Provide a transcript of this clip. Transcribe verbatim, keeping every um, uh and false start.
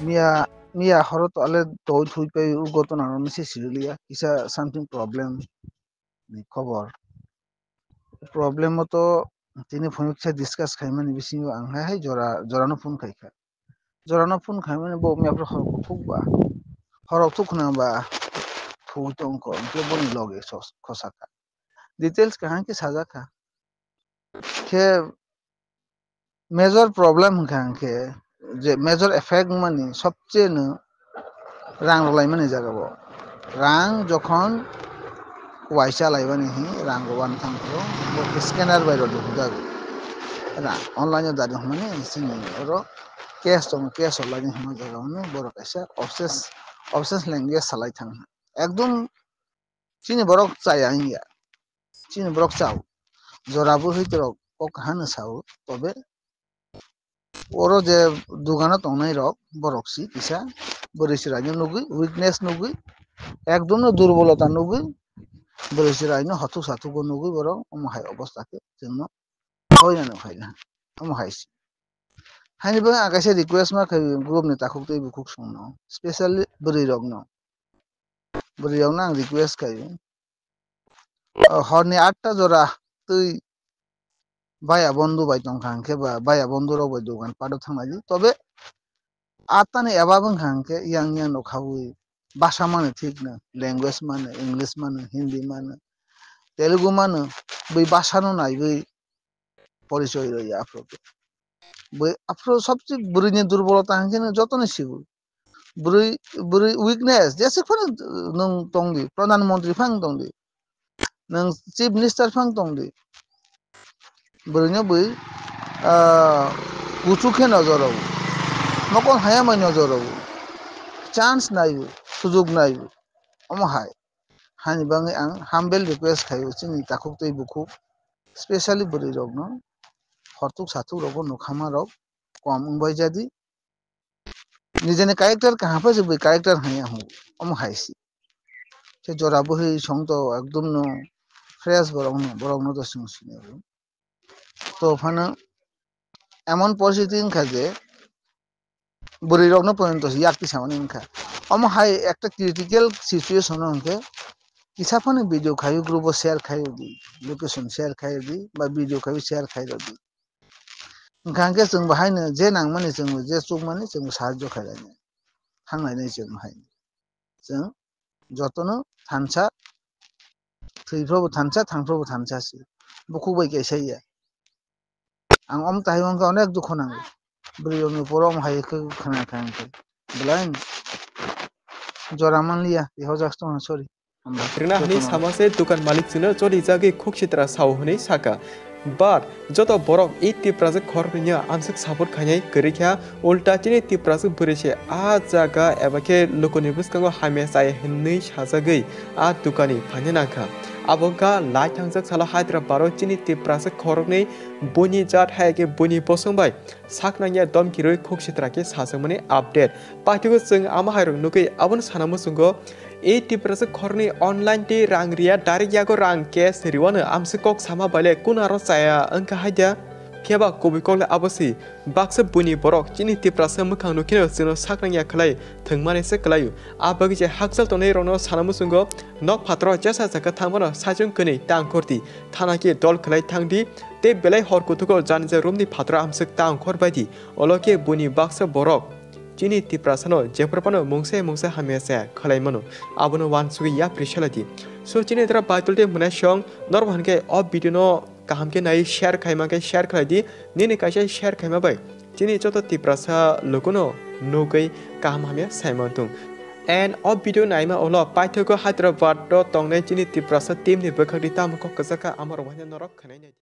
Miya, miya horo to ale toi thui pai u gotona no se siriliya, kisa something problem ni khobor. Problem o to tini phone kisa discuss khaimani bisingo ang hai hai jora, jora no phone khaikha. Jora no phone khaimani bo miya phuru horok thuk ba. Horok thuk khna ba thui tongkho, hwnkhe boni loge sos-, khosakha. Details kaham khe sajakha. Khe major problem hwnkha hwnkhe je major effect wngmani sobcheno rang rwlaimani jaga bo. Rang jokhon waisa laibani hi rang rwani thangkho, bo khe scanner bai rw jago. Rang online o dari hwnmani chini oro cash tongo, cash rwlaini hwnma jaga hwnwi borok kaisa obscene, obscene language salai thangkha. Ekdom chini borok chaya wngya. Chini borok chao. Jora bwrwi rok kok kahano sao. Tobe oro je dugano tongnai rok borok si kisa bwrwi chwraino nugwi, weakness nugwi, ekdom no durbolota nugwi, bwrwi chwraino hothuk sathuk o nugwi borok omo hai obostha khe chwngno koi mano khaina. Omo hai se. Haini bagwi ang kaisa request ma khaio group ni takhuk tei bukhuk songno, specially bwrwi rokno. Bwrwi rokno ang request khaio. O, horni atta jora twi baya bondhu bai tongkha hwnkhe ba baya bondhu rok bai dogan pato thanglaidi. Tobe attani eba wngkha hwnkhe yang yang rok khaui basa mano thik no, language mano, English mano, Hindi mano, Telugu mano, bui basa no naiwi porichoi rwya aphuru. Bui aphuru sobse bwrwini durbolota hwnkhe no jotono sibu. Bwrwi, bwrwi weakness, jeswk phano nwng tongdi, Pradhan Mantri phano tongdi, nwng Chief Minister phano tongdi. Bwrwino bui, ah, kuchuk khe nojor rw, mokol haya bai nojor rw, chance naibo, sujuk naibo, omo hai. Hani bagwi ang humble request khaio chini takhuk tei bukhuk, specially bwrwi rokno, horthuk sathuk rogo nukha ma rok kom wngbai jadi. Nijeni character kaham pha se bui character hanya hu, omo hai se. Khe jora bwrwi song to ekdom no fresh borok no, borok no to swng sini. To phano emon poristiti wngkha je bwrwi rokno porjonto yak tisamani wngkha. Omo hai ekta critical situation o hwnkhe kisa phano video khaio group o share khaio di, location share khaio di, ba video khaio share khaio di. Wngkha hwnkhe chwng bo haino je nangmani chwng bo je chukmani chwng bo sahajjo khailai nai. Thanglainai chwng bo hai. Chwng jotono thansa, thwi phuru bo thansa, thang phuru bo thansa se. Bukhuk bai kaisa ya. Ang om tai wngkha onek dukho nango. Bwrwi rokni poro om hai khe khna kha hwnkhe. Belai jora manliya, tei hojak tongkha, sorry. Hambai. Rwna hwnwi sama se dukan malik chwngno choli jagwi khuk sitra sao hwnwi saka. But joto borok i Tiprasa khoroknwino amswk support khainai kwrwi kha, ulta chini Tiprasa bwrwi se a jaga eba khe lukuni bwskango hamya chaya hwnwi sajagwi a dukani phaina nangkha. Abo wngkha lai thangjak salo Hyderabad o chini Tiprasa khoroknwi buini jat hai khe buini bosong bai sak nangya domkirwi khuk sitra khe sajakmani update. Paithago chwng ama hairok nugwi abono sana muchungo, e Tiprasa khoroknwi online tei rang riya, direct yago rang cash riwano amswk kok sama baile kunu aro chaya wngkha haida. Phiya ba kubui kok le abo se, baksa buini borok chini Tiprasa mwkhang nukhino chwngno sak nangya khlai thwngmani se kwlaio. A bagwi je hakchal tongnai rokno sana muchungo nok phataro jesa jaga thangmano saichung kwnwi tangkhordi, thana khe dol khlai thangdi, tei belai hor kuthugo janija roomni phataro amswk tangkhor baidi. Olo khe buini baksa borok chini Tiprasano jephru phano mungsa mungsa hamya se khlai mano, abono uansugwi yapri salai di. So chini dra Baitul tei Mwnaisong norok hwn khe o video no kaham khe nai share khai man khe share khlai di, nini kaisa share khaima bai chini joto Tiprasa lukuno nugwi kaham hamya sai man thung. And o video naima ulo paithago Hyderabad o tongnai chini Tiprasa team ni bwkhak di tamo kok kwchak kha amo rok haino norok khwnai nai di.